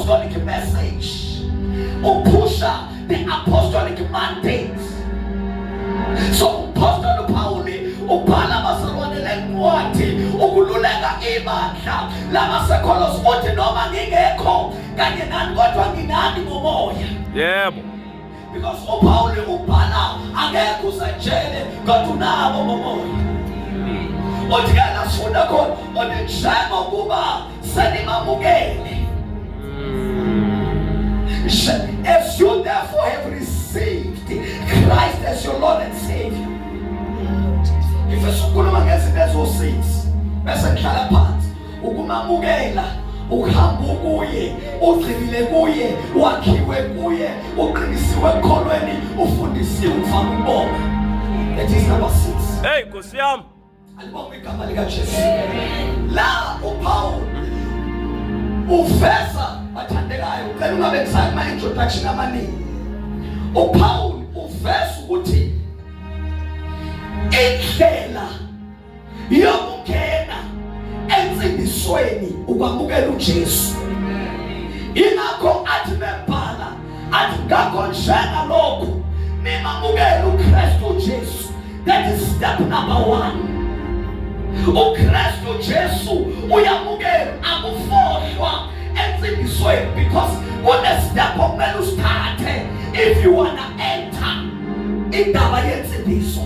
apostolic message, uphusha the apostolic mandate. So umpostoli uPawuli ubhala abazalwane le ncwadi ukululeka ibandla labaseKolose, uthi noma ngingekho kanye nani kodwa nginani ngomoya. Yebo. Because uPawuli ubhala akekho usejele kodwa unabo ngomoya. Uthi ke la sifunda khona, uthi njengokuba senimamukele, as you therefore have received Christ as your Lord and Savior. Ngifisa ukukhuluma ngezinto ezo-six bese ngihlala phansi. Ukumamukela, ukuhamba kuye, ugcinile kuye, wakhiwe kuye, uqinisiwe ekukholweni, ufundisiwe ukufaka ukubonga. That is number 6. Hey Nkosi yami. Alibongwe igama likaJesu. La uPaul uveza, bathandekayo, ucela ungabe ngisaya kuma introduction amaningi. UPaul uveza ukuthi indlela yokungena ensindisweni ukwamukela uJesu. Ingakho athi bebhala athi ngakho njengalokhu nimamukela uKristu Jesu. That is step number 1. uKristu Jesu uyamukela, akufohlwa ensindisweni because kune step okumele usithathe if you wanna enter indaba yensindiso.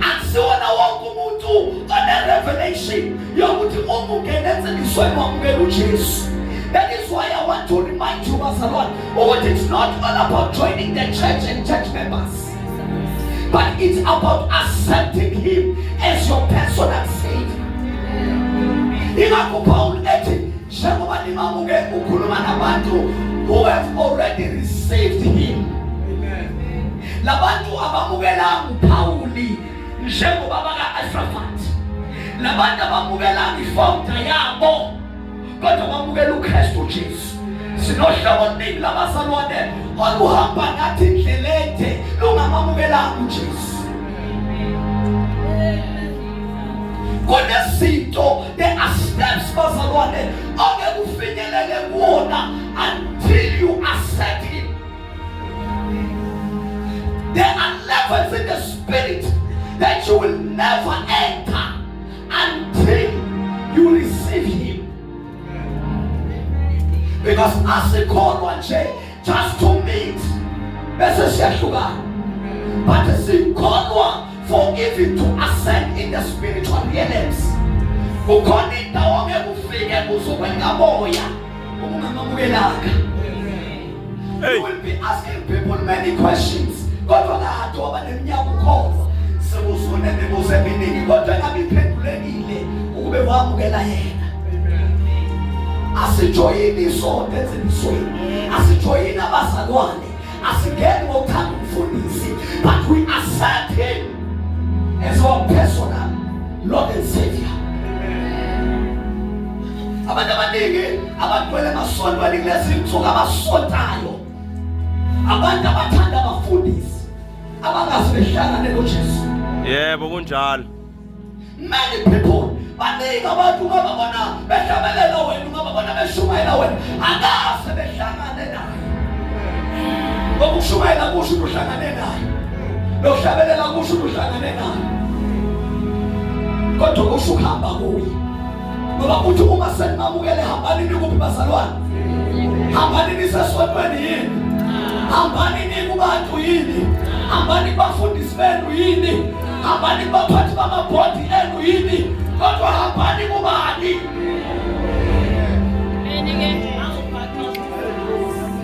Akusiwona wonke umuntu one revelation yokuthi uma ungena ensindisweni wamukela uJesu. That is why I want to remind you bazalwane ukuthi it's not all about joining the church and church members, but it's about accepting him as your personal savior. Ingakho Paul ethi njengoba nimamuke, ukhuluma nabantu who have already received him. Labantu abamukelanga uPauli njengoba baka-Asrafat, labantu abamukelanga ifounder yabo kodwa bamukela uKristu Jesu. Sinohlobo oluningi labazalwane oluhamba nathi indlela ende lungamamukelanga uJesu. Kunezinto, there are steps bazalwane ongeke ufinyelele kuwona until you accept him. There are levels in the spirit that you will never enter until you receive him. Because asikholwa nje just to meet bese siyahlukana, but sikholwa for even to ascend in the spiritual realms. Kukhona indawo ongeke ufike kuzo kwelikamoya uma ungamamukelanga. Hey. You will be asking people many questions kodwa kade waba neminyaka ukholwa sekusunemibuzo eminingi kodwa engabe iphendulekile ukube wamukela yena. Asijoyini isonto ensindisweni, asijoyini abazalwane, asingeni ngokuthanda umfundisi, but we accept him as our personal Lord and Savior. Abantu abaningi abagcwele emasontweni kulezi nsuku abasontayo, abantu abathanda abafundisi abangazi behlangane noJesu. Yebo kunjalo. Many people, baningi abantu ungababona behlabelela wena, ungababona beshumayela wena, akaze behlangane naye. Ngoba ukushumayela kusho ukuthi uhlangane naye, nokuhlabelela kusho ukuthi uhlangane naye, kodwa kusho ukuhamba kuye. Ngoba uthi uma senimamukele hambani nikuphi bazalwane? Hambani nisesontweni yini? Hambani nikubantu yini? Hambani kubafundisi benu yini? Hambani kubaphathi bamabhodi enu yini? Kodwa hambani kubani?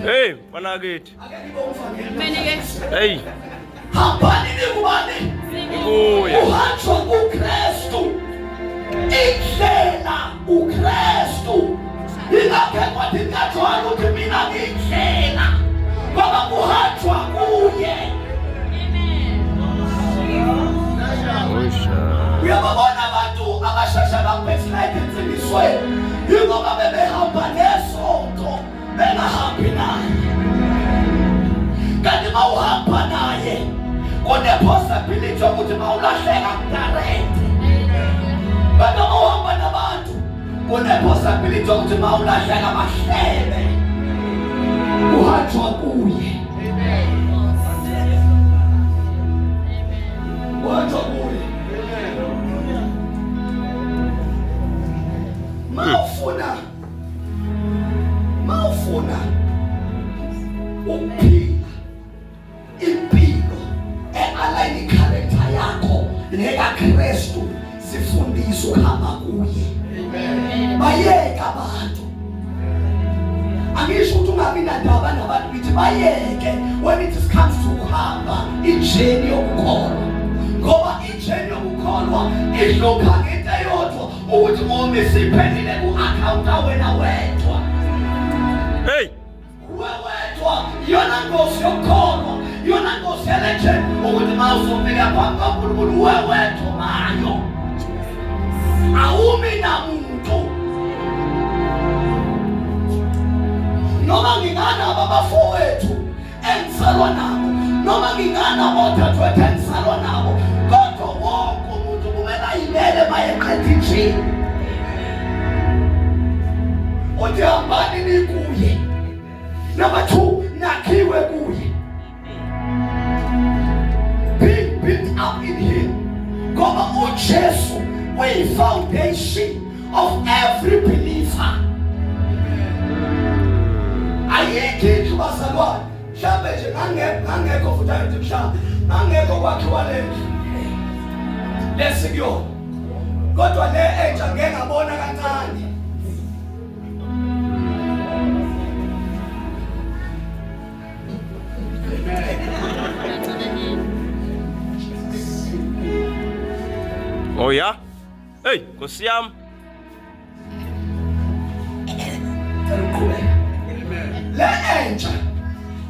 Hey mfana kithi. Ake ngibe umfangeli. Hey. Hambani nikubani? Kuye. Uhanjwa kuKristu. Indlela uKristu. Ingakho encwadini kaJohane uthi mina ngiyindlela, ngoba kuhanjwa kuye. Uyababona abantu abashesha bakubackslide ensindisweni yingoba bebehamba nesonto bengahambi naye. Kanti uma uhamba naye kune-possibility yokuthi uma ulahleka kudarete, kodwa uma uhamba nabantu kune-possibility yokuthi uma ulahleka bahlebe. Angisho ukuthi ungabi nandaba nabantu, ngithi bayeke when it comes to ukuhamba i-journey yokukholwa, ngoba i-journey yokukholwa ihlupha ngento eyodwa, ukuthi uma isiphelile ku-akhawunta wena wedwa. Hey. Wewedwa. Iyona ngozi yokukholwa, iyona ngozi yale-journey, ukuthi uma uzofika phambi kaNkulunkulu wewedwa mayo, awumi namuntu. Noma nginganabo abafowethu engisalwa nabo, noma nginganabo odadewethu engisalwa nabo, kodwa wonke umuntu kumele ayimele mayeqeda i-journey. Uthi hambani nikuye. Number 2, nakhiwe kuye, being built up in him, ngoba uJesu uyi-foundation of every believer. Ayikho indlu, bazalwane. Mhlawumbe nje ngangekho futhi, angithi mhlawumbe ngangekho kwakhiwa le ndlu lesikuyona, kodwa le entsha ngeke ngabona kancane. Oh yeah. Hey, Nkosi yami. Cela uqhubeke. Le entsha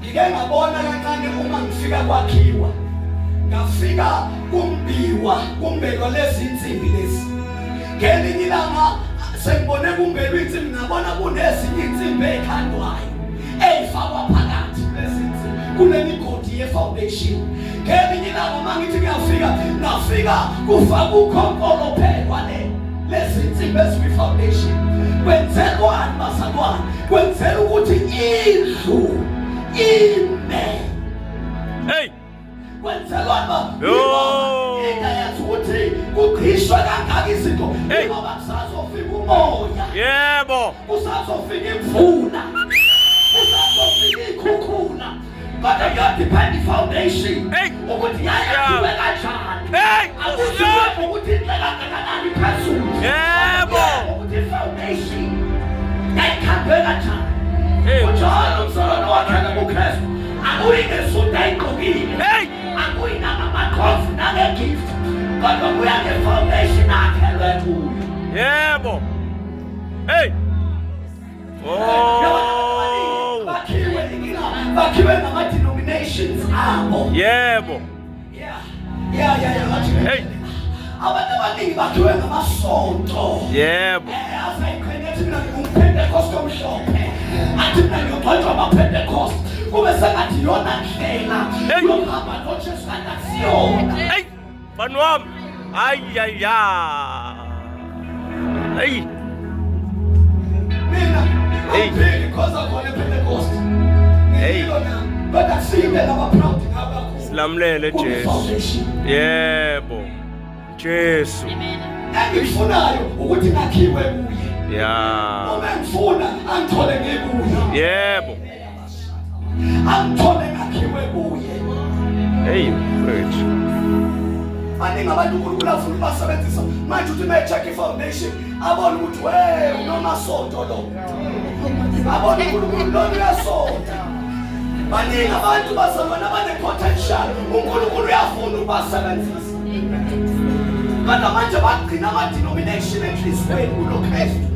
ngike ngabona kancane uma ngifika kwakhiwa, ngafika kumbiwa, kumbelwa lezi insimbi lezi. Ngelinye ilanga sengibone kumbelwa insimbi, ngabona kunezinye insimbi ey'khandwayo ey'fakwa phakathi kulezi insimbi kule migodi ye-foundation. Ngelinye ilanga uma ngithi ngiyafika, ngafika kufaka ukhonkolo phekwa le lezi insimbi ezikwi-foundation. Kwenzelwani, bazalwane? Kwenzela ukuthi indlu ime. Hey. Kwenzelwani ba? Yo. Into eyenza ukuthi kuqhishwe kangaka izinto, Hey. ngoba kusazofika umoya, kusazofika imvula, kusazofika iy'khukhula, kodwa kuyo-depend i-foundation Hey. ukuthi yayakhiwe kanjani. Hey, Nkosi yami. Akusiwe ukuthi inhle kangakanani phezulu, ukuthi i-foundation yayikhandwe kanjani. Hey. Kunjalo, umzalwane wakhele kuKristu akuyi ngesuti ayigqokile, Hey. akuyi nangamaqhofu nange-gift, kodwa kuya nge-foundation akhelwe kuyo. Yebo. Hey. Oh. Bakhiwe inkinga, bakhiwe ngama-denominations abo. Yeah, bathi Hey. abantu abaningi bakhiwe ngamasonto. Azayiqhenya, athi mina ngingumPentecost omhlophe, athi mina ngiyogcotshwa amaPentecost, kube sengathi iyona ndlela Hey. yokuhamba noJesu, kanti akusiyona. Hey. Mfana wami. Ay ay ay. Hey. Mina Hey. angiphiki because akhona ePentecost. Hey. Ngiyilo nami, kodwa akusiyindlela aba-proud ngayo kakhulu. Silamulele Jesu. Kune-foundation. Yebo. Jesu. Engikufunayo ukuthi ngakhiwe kuye. Uma ngifuna angithole ngikuye. Angithole ngakhiwe kuye. Hey, mfethu. Baningi abantu uNkulunkulu afuna ukubasebenzisa manje, uthi me-check i-foundation abone ukuthi we unomasonto lo, abone uNkulunkulu lona uyasonta. Baningi abantu, bazalwane, abane-potential, uNkulunkulu uyafuna ukubasebenzisa, kodwa manje bagcina ama-denomination enhliziyweni kulo Kristu,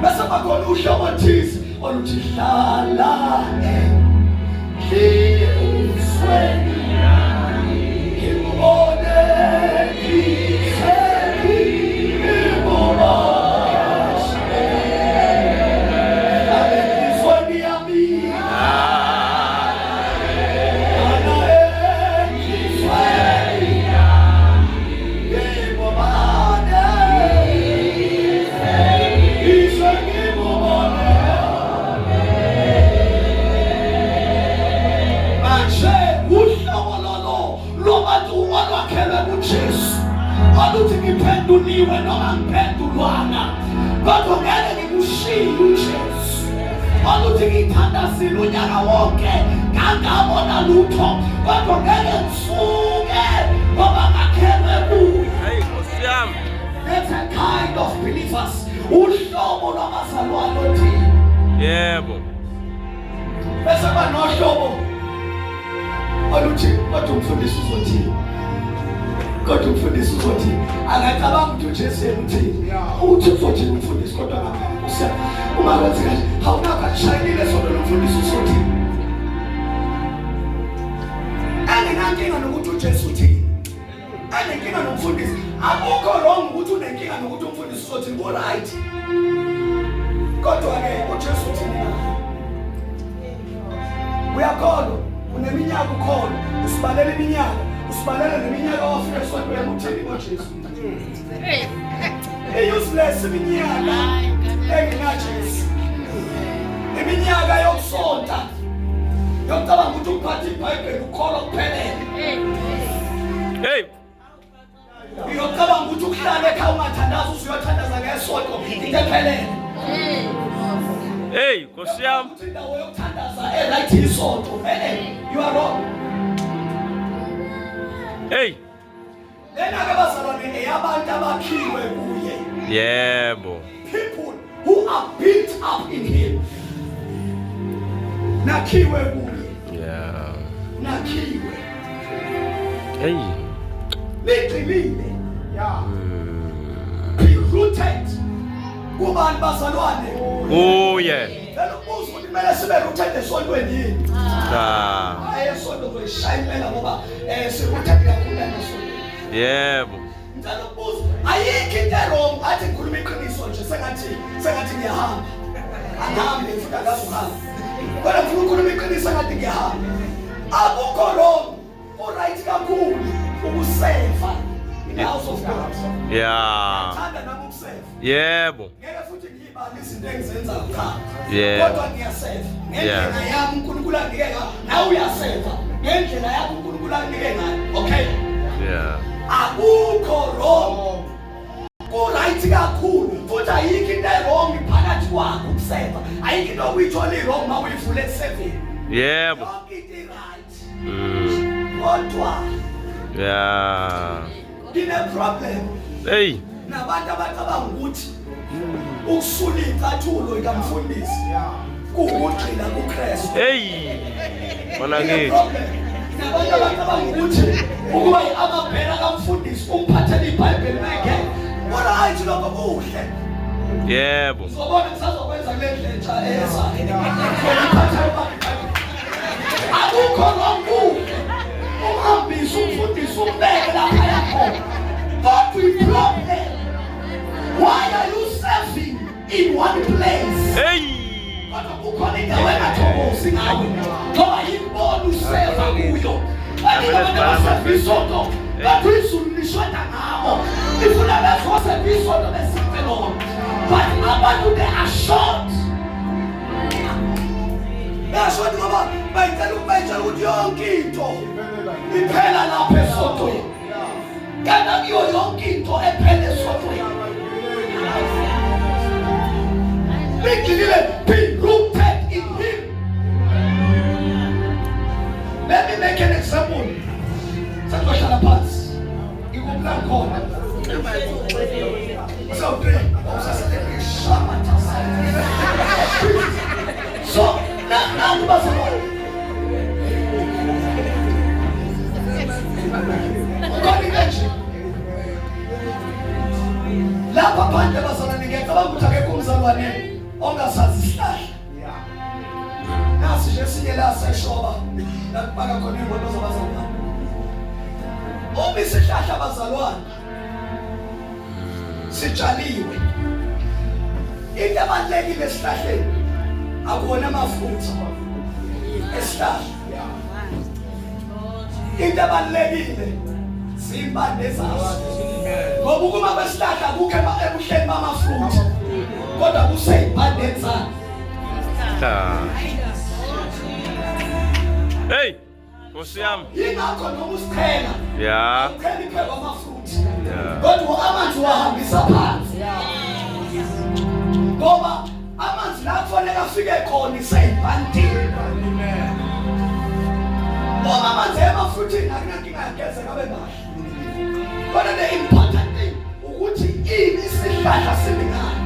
bese bakhona uhlobo thize oluthi hlala enhliziyweni ngikubone ngikubone enhliziyweni yami, hlala enhliziyweni ngikubone izwe ngikubone. Manje uhlobo lolo lwabantu olwakhelwe kuJesu oluthi ngiphenduliwe noma ngiphendulwana, kodwa ngeke ngikushiye uJesu, oluthi ngithandazile unyaka wonke ngangabona lutho, kodwa ngeke ngisuke ngoba ngakhelwe kuye. Hey, Nkosi yami. That's a kind of believers. Uhlobo lwabazalwane othile. Yebo. Bese kuba nohlobo oluthi kodwa umfundisi uzothini, kodwa umfundisi uzothini. Akacabanga ukuthi uJesu yena uthini, uthi uzothini umfundisi, kodwa ngaphela uma kwenzeka nje hawunakho akushayelile sonto lomfundisi uzothini. Anginankinga nokuthi uJesu uthini, anenkinga nomfundisi. Akukho wrong ukuthi unenkinga nokuthi umfundisi uzothini, ku-right. Kodwa-ke uJesu uthini naye? Uyakholwa, uneminyaka ukholwa, usibalela iminyaka, usibalela neminyaka wafika esontweni, uthini ngoJesu? I-useless iminyaka engenaJesu, iminyaka yokusonta, yokucabanga ukuthi ukuphatha iBhayibheli ukholwa kuphelele. Hey. Uyocabanga ukuthi ukuhlala ekhaya ungathandaza usuyothandaza ngesonto into ephelele. Hey, Nkosi yami. Ukuthi indawo yokuthandaza e-right isonto. You are wrong. Hey. Lena-ke bazalwane eyabantu abakhiwe kuye. Yebo. People who are built up in him. Nakhiwe kuye. Yeah. Nakhiwe. Hey. Nigxilile. Yeah. Be rooted. Kubani bazalwane? Kuye. Lelo kubuza ukuthi kumele sibe rooted esontweni yini? Cha. Hayi, esonto uzoyishaya impela ngoba si-rooted kakhulu esontweni. Yebo. Ngicela ukubuza, ayikho into e-wrong, athi ngikhuluma iqiniso nje sengathi ngiyahamba. Angihambi futhi akazuhamba. Kodwa ngifuna ukukhuluma iqiniso engathi ngiyahamba. Akukho wrong, ku-right kakhulu ukuseva in the house of God. Ngithanda nami ukuseva. Yebo. Ngeke futhi ngiyibale izinto engizenzayo cha. Kodwa ngiyaseva ngendlela yami uNkulunkulu anginike ngayo. Nawe uyaseva ngendlela yakho uNkulunkulu anginike ngayo. Okay? Yeah. Akukho wrong. Ku-right kakhulu futhi ayikho into e-wrong phakathi kwakho ukuseva. Ayikho into okuyithola i-wrong uma uyivula ekuseveni. Yebo. Yonke into i-right. Kodwa ngine-problem Hey. nabantu abacabanga ukuthi ukusula icathulo ikamfundisi kuwugxila kuKristu. Hey. Mana ngithi. Nabantu abacabanga ukuthi ukuba amabhera kamfundisi umphathele iBhayibheli mengeke. Alright, lokho kuhle. Yebo. Uzobona ngisazokwenza kule ndlela entsha ezayo. Ngiphatha iBhayibheli. Akukho lokuhle. Uhambise umfundisi umbeke lapha yakhona. But we problem. Why are you serving in one place? Hey. Kodwa kukhona indawo engathokozi ngawe ngoba yibona useva kuyo. Baningi abantu abaseva isonto bathi izulu lishoda ngabo, lifuna bezoseva isonto besife lona, but abantu they are short. Bayashota ngoba bayitshela ukuthi yonke into iphela lapha esontweni, kanti akuyo yonke into ephela esontweni. Ligxilile, be rooted in him. Let me make an example. Sakuhlala phansi. Ngikuphi khona? So three. So now bazalwane. Ukhona into nje. Lapha phandle bazalwane, ngiyacabanga ukuthi akekho umzalwane ongasazi isihlahla. Nasi nje esinye la seshoba la kupaka khona iy'moto zabazalwane. Uma isihlahla bazalwane sitshaliwe, into ebalulekile esihlahleni akuwona amafutha esihlahla. Into ebalulekile zimpande zaso, ngoba ukuma kwesihlahla kukho ebuhleni bamafutha, kodwa kusey'mpandeni zakhe. Hey, Nkosi yami. Yingakho noma usichela, uchela ipheko amafutha, kodwa amanzi wahambisa phansi, ngoba amanzi la kufanele afike khona isey'mpandeni. Uma amanzi emafutheni akunankinga, yagezeka abe mahle. Kodwa the important thing ukuthi ini isihlahla simi ngayo.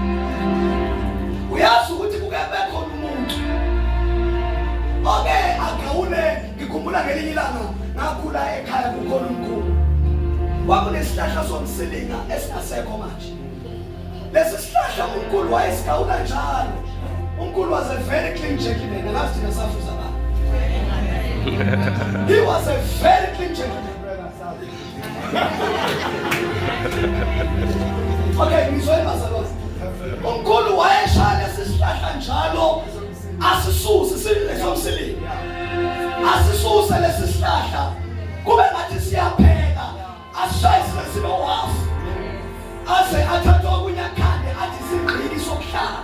Akasekho manje. Lesi sihlahla umkhulu wayesigawula njalo. Umkhulu was a very clean gentleman. Angazi thina safuza ba. He was a very clean gentleman. Okay, ngizwe bazalwane. Umkhulu wayeshaya lesi sihlahla njalo asisuse silesomsilini. Asisuse lesi sihlahla kube ngathi siyaphela asishaye sibe sibe wafu. Aze athathe okunye akhande athi sigqiki sokuhlala.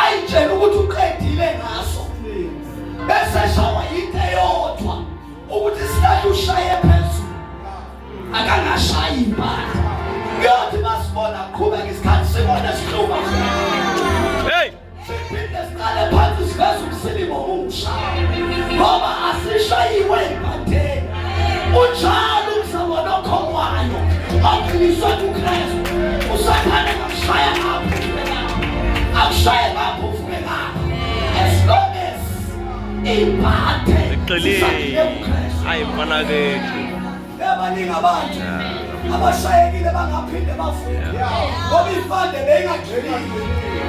Ayitshela ukuthi uqedile ngaso. Bese shawa into eyodwa ukuthi sihlahla ushaye phezulu. Akangashayi impande. Kuyothi masibona qhubeka isikhathi sibone sihluba. Hey! Siphinde siqale phansi siveze umsilimo omusha. Ngoba asishayiwe impandeni. Unjalo umzalwane okholwayo oqiniswe kuKristu. Usathane angakushaya ngapha uvuke ngapha. Akushaye ngapha uvuke ngapha. As long as impande Sigxilile. sisagxile kuKristu. Hayi mfana kethu. Baningi abantu abashayekile bangaphinde bavuke ngoba impande beyingagxilile.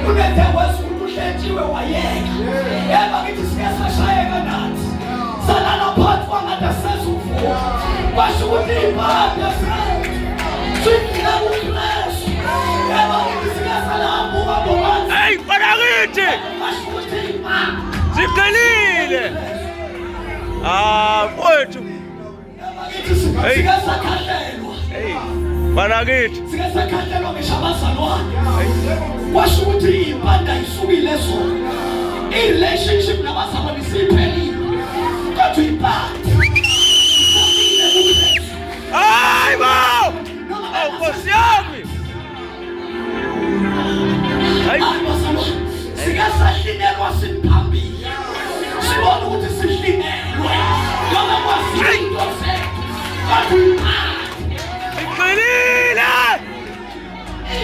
Unethe wezulu uhletshiwe wayeka. Yebo ngithi sike sashayeka nathi. Salala phansi kwangathi asizuvuka. Kwasho ukuthi impande zethu sigxile kuKristu. Yebo ngithi sike salabuka bobanzi. Hey mfana kithi. Kwasho ukuthi impande Sigxilile. Ah mfowethu. Yebo ngithi Hey. sike sakhahlelwa. Hey. Mfana kithi. Sike sakhahlelwa ngisho abazalwane. Kwasho ukuthi impanda isukile zona. I-relationship nabazalwane isiphelile. Kodwa impanda isakile kuKristu. Hayi bo! Noma Awu Nkosi yami. Hayi. Hayi bazalwane, sike sahlinelwa simphambili. Sibona ukuthi sihlinelwe. Noma kwazinto zethu. Kodwa impanda, Sigxilile.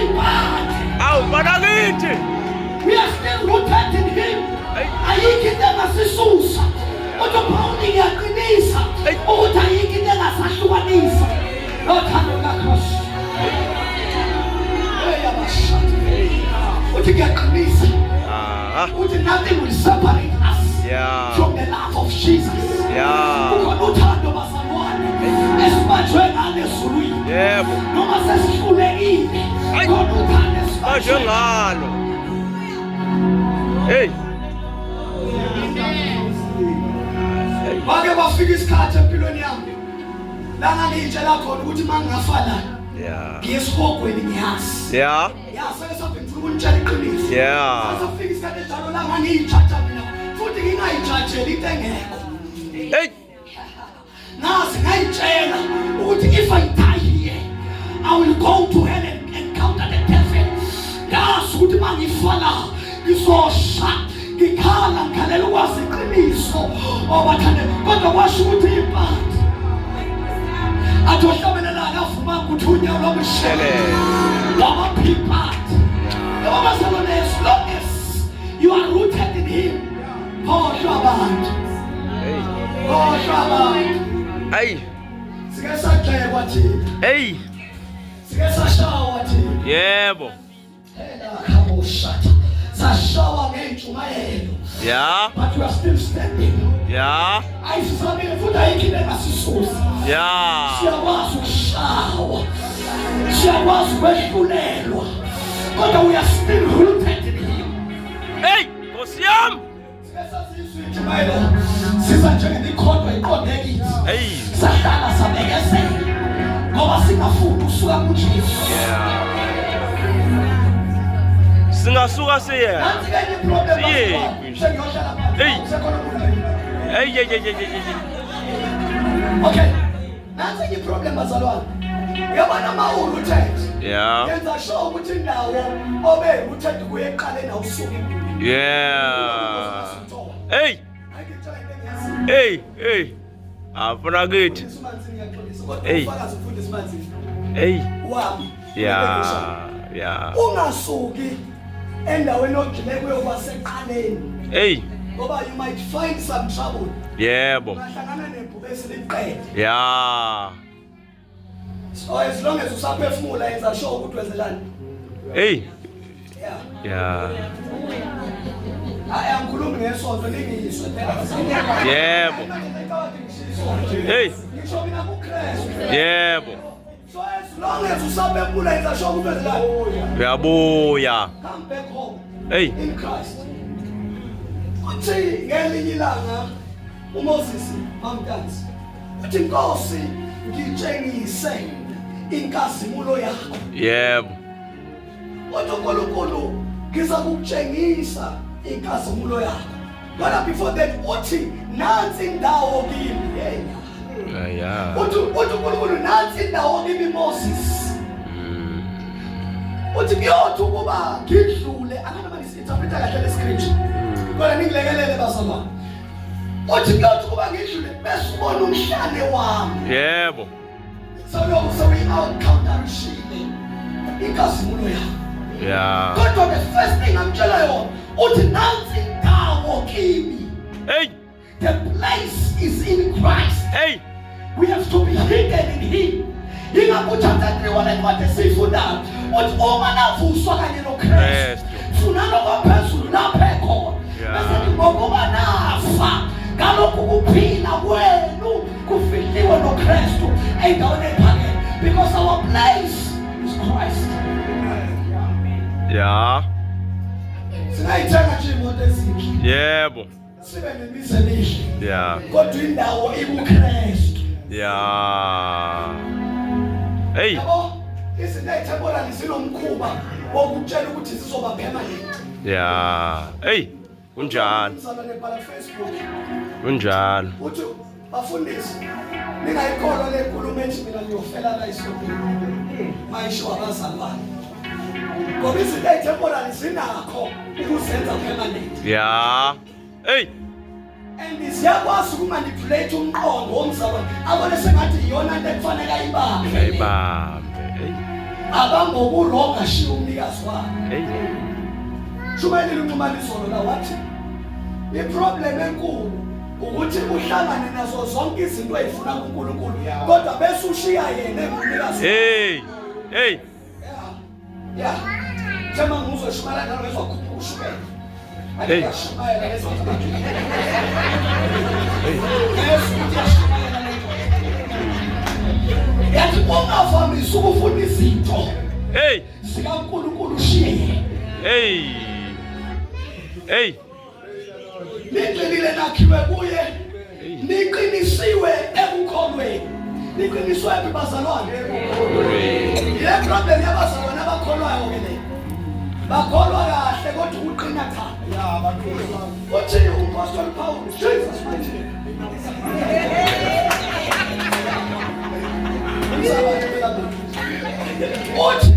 impanda. Awu mfana kithi. We are still rooted in him. Hey. Ayikho into engasisusa. Kodwa Paul ngiyaqinisa Hey. ukuthi ayikho into engasahlukanisa nothando lukaKristu. Hey abashadi. Uthi ngiyaqinisa Ah. ukuthi nothing will separate us Yeah. from the love of Jesus. Yeah. Kukhona uthando bazalwane esibanjwe ngalo ezulwini. Yebo. Noma sesihlulekile. Ay. Khona uthando Banjwe esibanjwe ngalo. Hey. Wake kwafika isikhathi empilweni yami la ngangiyitshela khona ukuthi uma ngingafa la Yeah. ngiye esihogweni ngiyazi. Yeah. Ya seke sabe ngifuna ukunitshela iqiniso. Yeah. Sasafika isikhathi enjalo la ngangiyijaja mina futhi ngingayijajeli into engekho. Hey. Ngazi ngayitshela ukuthi if I die here I will go to hell and encounter the devil. Ngazi ukuthi uma ngifa la ngizosha ngikhala ngikhalela ukwazi iqiniso obathande kodwa kwasho ukuthi impande athi ohlabelelayo avuma ukuthi unyawo lwamshele wamaphiphathi yabo bazalwane as long as you are rooted in him khohlwa abantu Hey. khohlwa abantu Hey. sike sagxekwa thina Hey. sike sashawa thina Yebo. Khaboshatha sashawa ngey'ntshumayelo Yeah. but we are still standing Yeah. ayisisamile futhi ayikho into engasisusa Yeah. siyakwazi ukushawa siyakwazi ukwehlulelwa kodwa we are still rooted in him Hey, Nkosi yami. sike sazizwa intshumayelo siza njengemikhondo iqonde kithi Hey. sahlala sabekezela ngoba singafuni ukusuka kuJesu Yeah. Singasuka siye. nansi ke enye iproblem Siye. bazalwane. Sengiyohlala phansi Hey. kusekhona umuntu Hey, hey, hey, hey, hey, hey. okay nansi enye iproblem bazalwane uyabona uma u-rooted Yeah. yenza sure ukuthi indawo obe rooted kuyo ekuqaleni awusuki kuyo Yeah. Hey. Ayike ngitshela into engiyaziyo. Hey, hey. Afuna kithi. Mfundisi Manzini ngiyaxolisa kodwa Hey. ufakazi umfundisi Manzini Hey. wami Yeah. Yeah. ungasuki endaweni ogxile kuyo kwaseqaleni Hey. ngoba you might find some trouble Yebo. ungahlangana nebhubesi liqede Yeah. So as long as usaphefumula yenza sure ukuthi wenzelani. Hey. Yeah. Yeah. Hayi angikhulumi ngesonto ningiyiswe phela. Yebo. Hey. Ngisho mina kuKristu. Yebo. So as long as usaphefumula yenza sure ukuthi wenzelani. Uyabuya. Come back home. Hey. In Christ. Uthi ngelinye ilanga uMoses mamtanzi uthi Nkosi ngitshengise inkazimulo yakho. Yebo. Uthi uNkulunkulu ngiza kukutshengisa inkazimulo yakho. Kodwa before that uthi nansi indawo kimi. Hey. Yeah. Uthi uNkulunkulu nansi indawo kimi Moses. Uthi kuyothi ukuba ngidlule akanoma ngisinterpreta kahle le scripture. Kodwa ningilekelele bazalwane. Uthi kuyothi ukuba ngidlule bese ubona umhlane wami. Yebo. Sewuyobe sewuyi-outcounterishile inkazimulo yakho. Yeah. Kodwa the first thing amtshela yona uthi nansi indawo kimi. Hey. The place is in Christ. Hey. We have to be hidden in him. Ingakho chapter 3 wale ncwadi esiyifundayo uthi uma navuswa kanye noKristu funani okwaphezulu lapho ekhona. Bese ngokuba nafa ngalokhu kuphila kwenu kufihliwe noKristu endaweni ephakeme because our place is Christ. Yeah. Singayithenga nje imoto ezinhle. Yebo. Sibe nemizi emihle. Yeah. Kodwa indawo ikuKristu. Yeah. Hey. Yabo izinto ezithembolani zinomkhuba wokutshela ukuthi zizoba permanent. Yeah. Hey. Kunjalo. Umzalwane ebhala Facebook. Kunjalo. Uthi bafundisi ningayikholwa le nkulumo ethi mina ngiyofela la esontweni. Mayisho abazalwane. Ngoba izinto ezithembolani zinakho ukuzenza permanent. Yeah. Hey. And ziyakwazi ukumanipulate umqondo womzalwane abone sengathi iyona into ekufanele ayibambe. Ayibambe. Hey. Abangokuronga shiya umnikazi wakhe. Hey. Shumayelile unxumana izolo la wathi iproblem enkulu ukuthi uhlangane nazo zonke izinto ezifuna kuNkulunkulu kodwa bese ushiya yena engumnikazi. Hey. Hey. Yeah. Yeah. Njengoba ngizoshumayela ngalo ngizokhuphuka ushukela. Hey. Ashumayela ngezwa. Hey. Yathi ungavamisi ukufuna izinto. Hey. SikaNkulunkulu ushiye yena. Hey. Hey. Niqinile nakhiwe kuye. Niqinisiwe ekukholweni. Niqiniswe phi bazalwane? Ile problem yabazalwane abakholwayo ke le. Bakholwa kahle kodwa ukuqina cha. Yeah, bakholwa. Uthi uMpostoli Paul, Jesus mighty. Uthi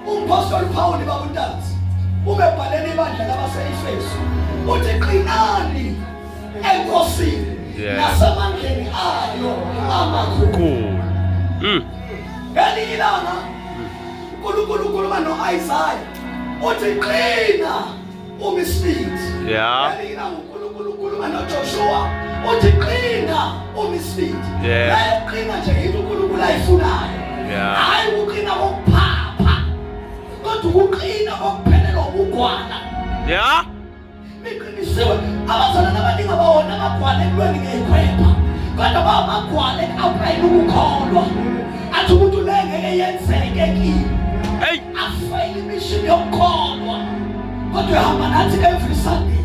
uMpostoli Paul babuntanzi ubebhalele ibandla labase-Efesu uthi qinani enkosini nasemandleni ayo amakhulu. Ngelinye ilanga uNkulunkulu ukhuluma no-Isaya uthi qina umisifiti. Yeah. Ngelinye ilanga uNkulunkulu ukhuluma noJoshua uthi qina umisifiti. Yeah. Qina nje into uNkulunkulu ayifunayo. Yeah. Hayi ukuqina kokuphapha kodwa ukuqina kokuphelelwa ubugwala. Yeah. Niqinisiwe abazalwane abaningi abawona amagwala ekulweni ngeyikhwepha kodwa bawamagwala eku-aplayini ukukholwa. Athi umuntu le ngeke yenzeke kimi. Hey. Afeyile imishini yokukholwa kodwa uyahamba nathi every Sunday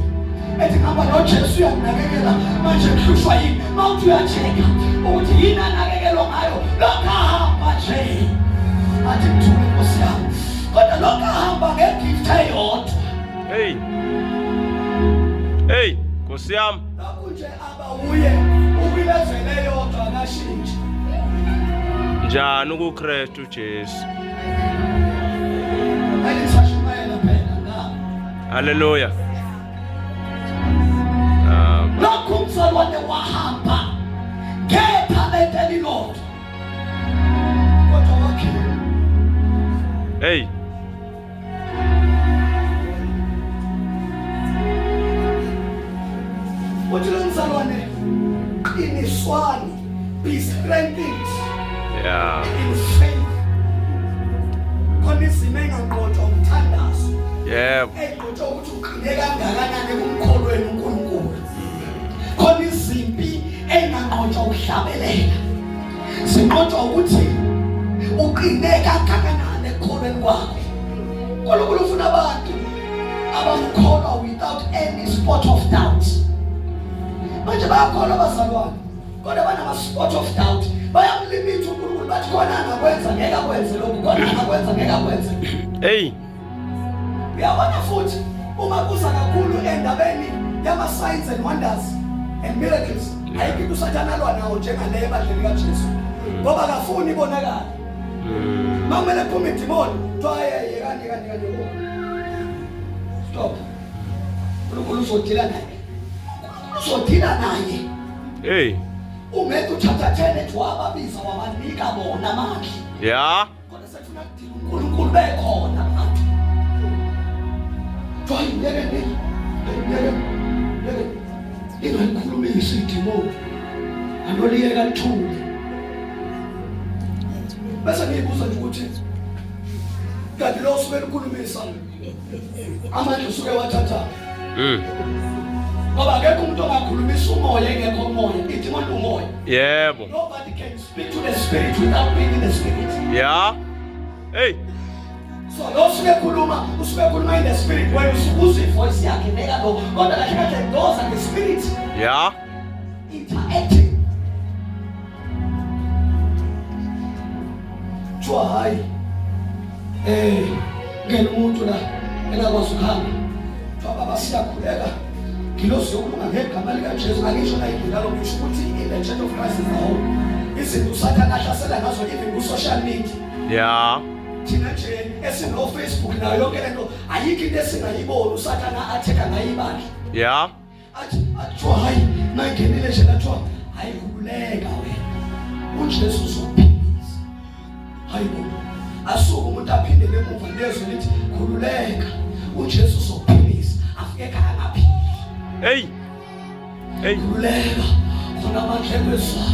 ethi ngihamba noJesu uyanginakekela manje ngihlushwa yini. Mawuthi uya-check-a ukuthi yini anakekelwa ngayo lokhu ahamba nje athi ngithume inkosi yami kodwa lokhu ahamba ngegift eyodwa. Hey. Hey, Nkosi yami. Lokhu nje abawuye ukwilevele eyodwa akashintshi. Njani kuKristu Jesu? Elisashumayela phela na. Hallelujah. Lokhu umzalwane wahamba ngethalente elilodwa kodwa wakhiwe. Hey. Uthi lo mzalwane qiniswani, be strengthened. Yeah. In faith. Khona izimo enganqotshwa umthandazo. Yebo. Enqotshwa ukuthi uqine kangakanani kumkholweni uNkulunkulu. Khona izimpi enganqotshwa ukuhlabelela. Sinqotshwa ukuthi uqine kangakanani ekukholweni kwakho. uNkulunkulu ufuna abantu abamkholwa without any spot of doubt. Manje bayakholwa abazalwane kodwa banama spot of doubt. Bayamlimitha uNkulunkulu bathi khona angakwenza ngeke akwenze lokhu, khona angakwenza ngeke akwenze. Hey. Uyabona futhi uma kuza kakhulu endabeni yama signs and wonders and miracles ayikho into uSathane alwa nawo njengaleyo ebandleni kaJesu ngoba akafuni ibonakale. Mamele phuma idimoni kuthiwa hayi yekani yekani yekani stop. uNkulunkulu uzodila naye. uNkulunkulu uzodila naye. Hey. Ungeke uthatha 10 ethi wababiza wabanika bona amandla. Yeah. Kodwa sefuna kudila uNkulunkulu bekhona abantu. Kuthiwa ngeke ngeke ngeke ngeke ingalikhulumisi idimoni. Anoliyeka lithule. Bese ngiyibuza nje ukuthi kanti lo usuke elikhulumisa amandla usuke wathatha. Ngoba akekho umuntu ongakhulumisa umoya engekho umoya. Idimoni umoya. Yebo. Nobody can speak to the spirit without being in the spirit. Yeah. Hey. So lo usuke ekhuluma, usuke ekhuluma in the spirit wena usuke uzwe ivoice yakhe neka lo. Kodwa kahle kahle those are the spirit Yeah. interacting. Kuthiwa hayi ngena umuntu la engakwazi ukuhamba. Kuthiwa baba siyakhuleka. Ngilozi yokulunga ngegama likaJesu angisho la ingilalo ngisho ukuthi in the Church of Christ is the whole. Izinto uSathane ahlasela ngazo even ku social media. Yeah. Thina nje esino Facebook nayo yonke lento ayikho into esingayiboni uSathane atheka ngayo ibandla. Yeah. Athi athiwa hayi mayingenile nje lathiwa hayi khululeka wena. uJesu uzokuphilisa. Hayi bo. Asuke umuntu aphindele emuva lezwe lithi khululeka. uJesu uzokuphilisa. Afike ekhaya angaphili. Hey. Hey. Khululeka. Khona amandla ekwezwayo.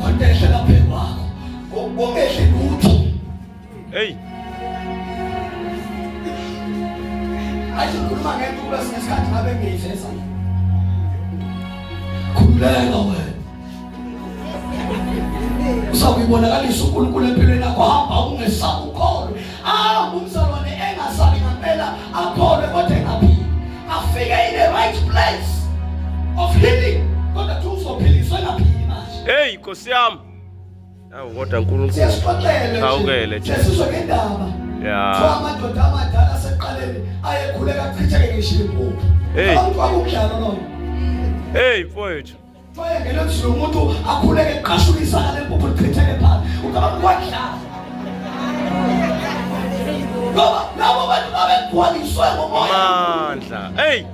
Khona ehle lapha kwakho. Kungehli lutho. Hey. Athi ngikhuluma ngento kube sinesikhathi ngabe ngiyiveza. Khululeka wena. Usakuyibonakalisa uNkulunkulu empilweni yakho hamba ungesabi ukholwe. Ah, umzalwane engasabi ngempela akholwe kodwa engaphili. Afike in the right place of healing. Kodwa kuthi uzophiliswa engaphili manje. Hey Nkosi yami. Awu kodwa uNkulunkulu. Siyasixoxele Awukele nje. Sesizwe ngendaba. Yeah. Kuthiwa amadoda amadala aseqaleni ayekhuleka achitheke ngisho impuphu. Hey. Abantu kwakumdlalo loyo. Hey mfowethu. Kuthiwa engena emzini womuntu akhuleke eqashula isaka lempuphu lichitheke phansi. Ucabanga kwadlala. Ngoba labo bantu babegcwaliswe ngomoya. Amandla. Hey.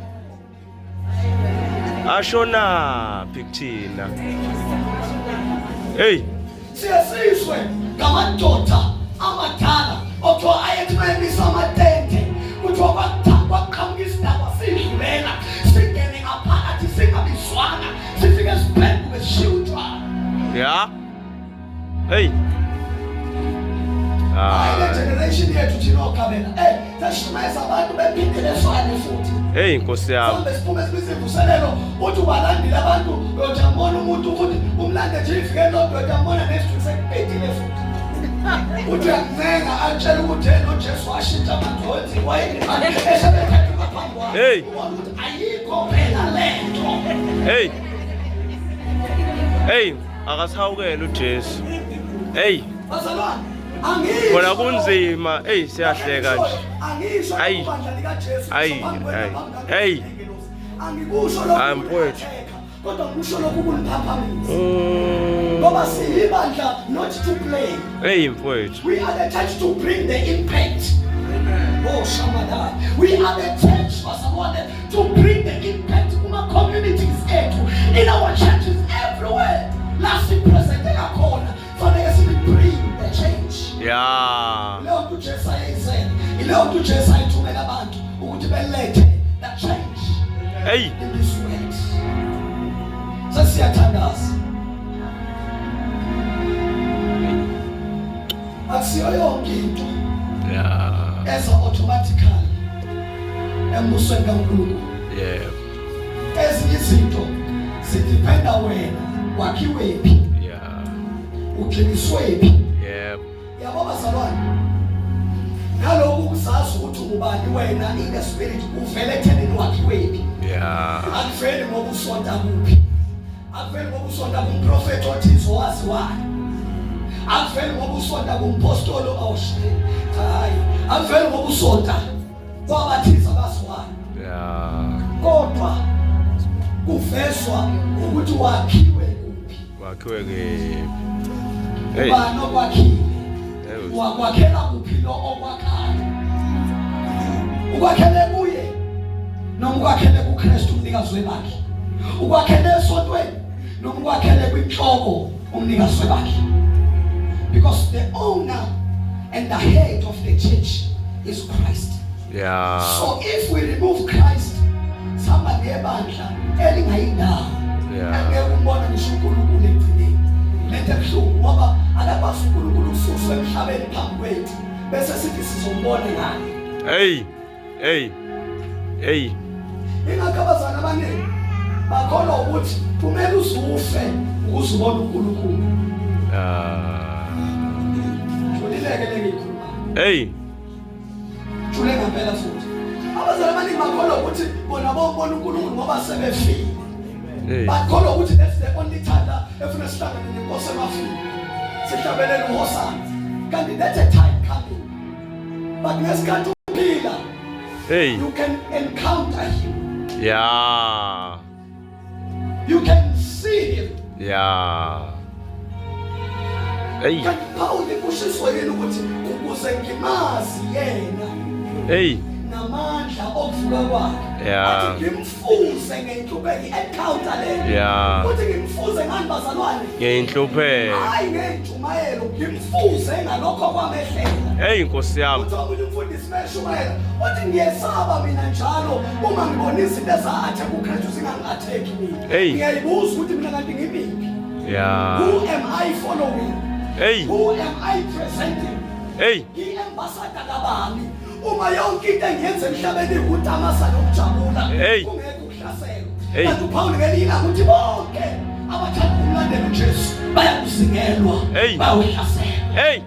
Ashona phi kuthina? Hey. Siyasizwe ngamadoda amadala okuthiwa ayethi mayemisa amatente kuthiwa kwaqhamuka isidaba sidlulela singene ngaphakathi singabizwanga sifike siphenduke sishiye utshwala. Yeah. Hey. Hayi le Ah. generation yethu thina okhabela seshumayeza abantu bephinde beswane futhi. Hey Nkosi yami. Mhlawumbe siphume sibize imvuselelo uthi ubalandile abantu uyojambona umuntu futhi umlande nje ifike lodwa uyojambona next week sekubhedile futhi. Uthi uyakuncenga atshela ukuthi yena uJesu washintsha amadonsi wayenemali esebethatha phambi kwakhe. Hey. Ubona ukuthi ayikho phela lento. Hey. Hey, akasihawukele uJesu. Hey, Bazalwane, angisho khona kunzima. Hey, siyahleka nje. Angisho Ayi. ibandla likaJesu. Ayi, ngisho phambi kwenu, ayi. phambi Hey. kwengelosi. Angikusho lokhu Hayi, mfowethu. kodwa ngisho lokhu kuniphaphamisa. Ngoba siyibandla not to play. Hey mfowethu. We are the church to bring the impact. Oh Shamadai. We are the church bazalwane to bring the impact kuma communities ethu in our churches everywhere. La sipresenteka khona fanele sibe bring the change. Yeah. Leyo nto uJesu ayeyizele, ileyo nto uJesu ayithumela abantu ukuthi belethe the change Hey. in this world. Sesiyathandaza. automatically embusweni kaNkulunkulu. Yebo. Ezinye izinto zidependa wena wakhiwephi. Yeah. Ugxiliswephi. Yebo. Yabo bazalwane. Naloku kusazi ukuthi ubani wena in the spirit uvele ekuthenini wakhiwephi. Yeah. Akuveli ngoba usonta kuphi. Akuveli ngoba usonta kumprofeti othize owaziwayo. Akuveli ngoba usonta kumpostoli awushiye. Hayi, akuveli ngoba usonta kwabathize abaziwayo. Yeah. Kodwa kuvezwa ukuthi wakhiwe kuphi. Wakhiwe kephi? Hey. Ubani okwakhile? Hey. Wakwakhela kuphi lo okwakhayo? Ukwakhele kuye noma ukwakhele kuKristu umnikazi webakhe? Ukwakhele esontweni noma ukwakhele kwinhloko umnikazi webakhe? Because the owner and the head of the church is Christ. Yeah. So if we remove Christ, sihamba nebandla elingayindawo. Yeah. Angeke umbone ngisho uNkulunkulu ekugcineni. Lento ebuhlungu ngoba akakwazi uNkulunkulu ukususwa emhlabeni phambi kwethu bese sithi sizombona ngani. Hey. Hey. Hey. Ingakho abazali abaningi bakholwa ukuthi kumele uzufe ukuze ubone uNkulunkulu. Ah. Julileke le ngiyikhulumayo. Hey. Jule ngempela futhi. Abazali abaningi bakholwa ukuthi bona bombona uNkulunkulu ngoba sebefile. Hey. Bakholwa ukuthi that's the only time la efuna sihlangane nenkosi emafini. Sihlabelele uHosana. Kanti that's a time coming. But ngesikhathi uphila, Hey. you can encounter him. Yeah. You can see him. Yeah. Hey. Kanti Paul kushiswa yini ukuthi ukuze ngimazi yena Hey. namandla okuvuka kwakhe. Yeah. Athi ngimfuze ngenhlupheko i-encounter leyo. Yeah. Uthi ngimfuze ngani bazalwane? Ngeyinhlupheko. Hayi ngentshumayelo ngimfuze ngalokho kwamehlela. Hey Nkosi yami. Uthi omunye umfundisi meshumayela uthi ngiyesaba mina njalo uma ngibona izinto eza-attack uKristu zingangi-attack mina. Hey. Ngiyayibuza ukuthi mina kanti ngimiphi? Yeah. Who am I following? Hey. Who am I presenting? Hey. Ngi-ambassador kabani? Uma yonke into engiyenza emhlabeni ikutamasa nokujabula, Hey. kungekho ukuhlaselwa. Hey. Kanti uPaul ngelinye ilanga uthi bonke abathanda ukumlandela uJesu bayakuzingelwa, Hey. bayawuhlaselwa. Hey.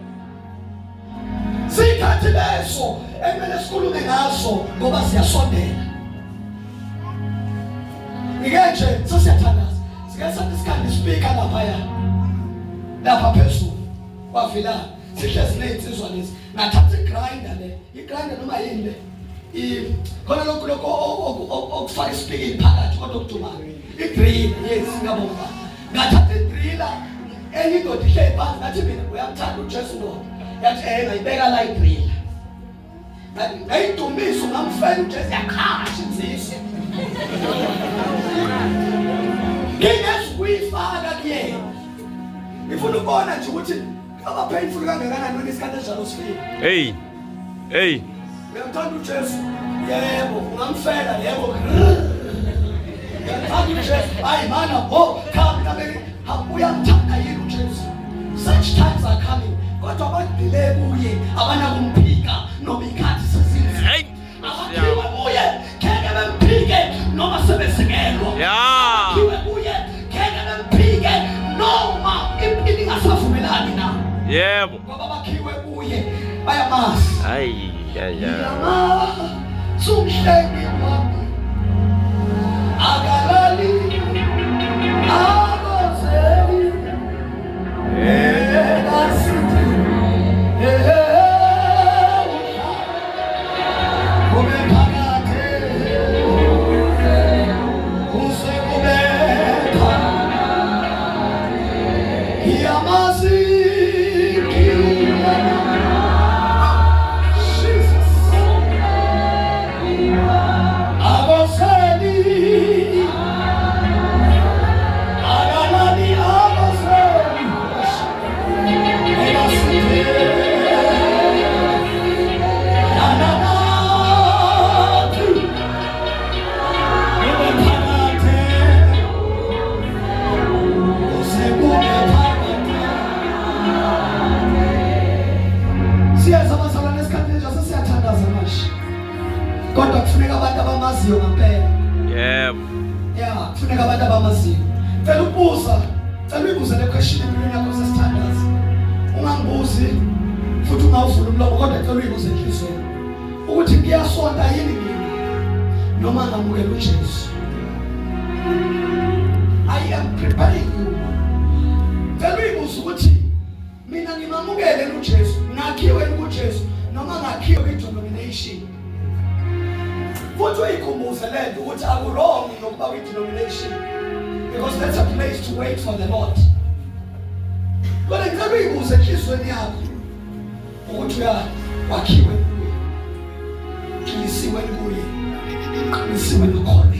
Sikhathi leso ekumele sikhulume ngaso ngoba siyasondela. Ngike nje sesiyathandaza. Sike sathi sikhanda ispeaker laphaya. Lapha phezulu. Kwavila sihlezi nezinsizwa lezi. Ngathatha igrinder le. Igrinder noma yini le? Khona lokhu lokho okufaka ispeaker phakathi kodwa okudumayo. I-drill, yes, ngiyabonga. Ngathatha i-driller enye indoda ihleli phansi ngathi mina uyamthanda uJesu ndoda. Yathi ngayibeka la i-driller. Ngayidumisa ngamfela uJesu yaqhasha insizwa. Ngingezukuyifaka kuyena. Ngifuna ukubona nje ukuthi kuyoba painful kangakanani wena isikhathi esinjalo sifika. Hey. Hey. Uyamthanda uJesu? Yebo, ungamfela yebo. Uyamthanda uJesu? Hayi mana, ho, cha mina beki uyamthanda yini uJesu? Such times are coming. Kodwa abagxile kuye abanakumphika noma ikhathi sezinzima. Hey. Abakhiwe kuye ngeke bemphike noma sebezingelwa. Yeah. Abakhiwe kuye ngeke bemphike noma impilo ingasavumelani na. Yebo. Ngoba bakhiwe kuye bayamazi. Ay ay ay. Ngiyamazi umhlengi wami. Akalali akozeli engasithi kube phakade kuze kube phakade. Ngiyamazi ngiyamazi Jesus. Kufuneka abantu abamaziyo ngempela. Yebo. Yeah, kufuneka abantu abamaziyo. Cela ukubuza, cela uyibuze le question empilweni yakho sesithandaza. Ungangibuzi futhi ungawuvula umlomo, kodwa cela uyibuze enhliziyweni ukuthi ngiyasonta yini mina noma ngamukela uJesu. I am preparing you. Cela uyibuze ukuthi mina ngimamukele uJesu, ngakhiwe kuJesu noma ngakhiwe kwi-denomination. Futhi uyikhumbuze le nto ukuthi aku-wrong nokuba kwi-denomination, because that's a place to wait for the Lord. Kodwa ngicela uyibuze enhliziyweni yakho ukuthi uya wakhiwe kuye, philisiwe kuye, qinisiwe nokhona.